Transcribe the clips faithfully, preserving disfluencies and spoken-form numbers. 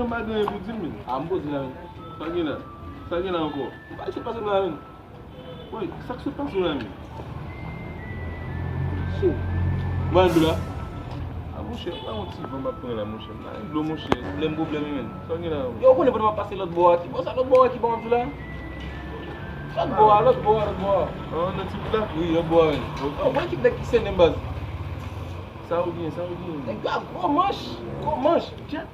M pa gen anyen pou di l, men. A, m poze la, men. Sa gen la? Sa gen la ankò? M pa sot pase m la, men. Woy, sa k sot pase w la, men? Shit. Mwen dlo la. A, monchè, pa yon ti van m ap pran la, monchè. M pa gen dlo, monchè. Pwoblèm, pwoblèm, men. Sa gen la? Yo, ou konnen pandan m ap pase lòt bò a, ki bò sa lòt bò a ki bò m ap di la? Lòt bò a, lòt bò a, lòt bò a. An, nan ti wout la? Wi, lòt bò a, men. Ok. Yo, wè ki nèg ki sennen baz. Sa ou gen, sa ou gen? Nèg la gwo manch, gwo manch. Tchè.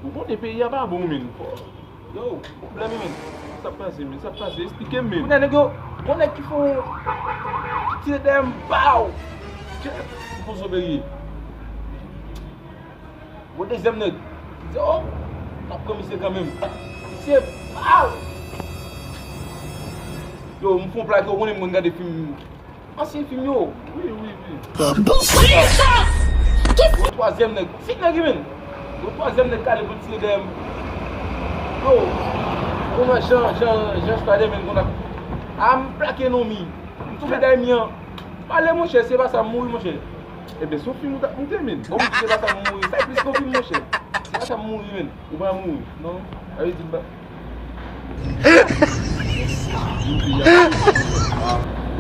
Ou konnen peyi a pa bon, men. Yo, pwoblèm, men. Sa k pase, men? Sa k pase? Esplike m, men. Kounye a nèg yo, gon nèg ki fè yon, ki tire dèyè m, baw! Tchè, m poze w, peyi. Gon dezyèm nèg. Li di, o, m ap pran misye kanmenm. Misye, baw! Yo, m fè yon plake, ou konnen m konn gade fim. Ansyen fim yo. Wi, wi, wi. Gon twazyèm nèg. Senk nèg wi, men. Gon twazyèm nèg k ale pou l tire dèyè m. Yo. Ou wè jan, jan, jan Spider-Man konn ap. A, m plake nan mi. M tonbe dèyè mi an. Pale, monchè, se pa sa m mouri, monchè. Ebyen, se yon fim ou t ap moute, men. Bon, se pa sa m mouri. Sa plis ke yon fim, monchè. Se pa sa m mouri, men. Ou pa mouri, non? A, vle di m pa.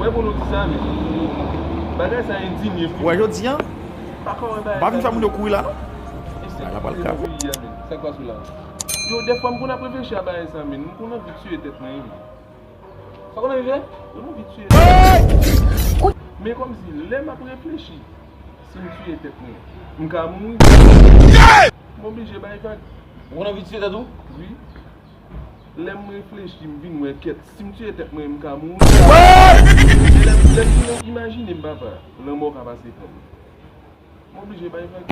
Wè, pou nou di sa, men. Bagay sa endinye, wi. Wè, jodi a, pa ka wè bagay pa vin sa fè moun yo kouri la, non. Bagay la pral ka. Sa k pase la? Yo, dèfwa m konn ap reflechi a bagay sa, men. M konn anvi tiye tèt mwen, wi. Sa konn anvi fè? Yo, m anvi tiye tèt mwen. Men kòmsi, lè m ap reflechi, si m tiye tèt mwen, m ka mouri. M oblije bay vag. Ou konn anvi tiye tèt ou? Wi. Lè m reflechi, m vin wè kèt. Si m tiye tèt mwen, m ka mouri. Lè, lè m vin imajine m papa, lanmò ka pase pran m. M oblije bay vag.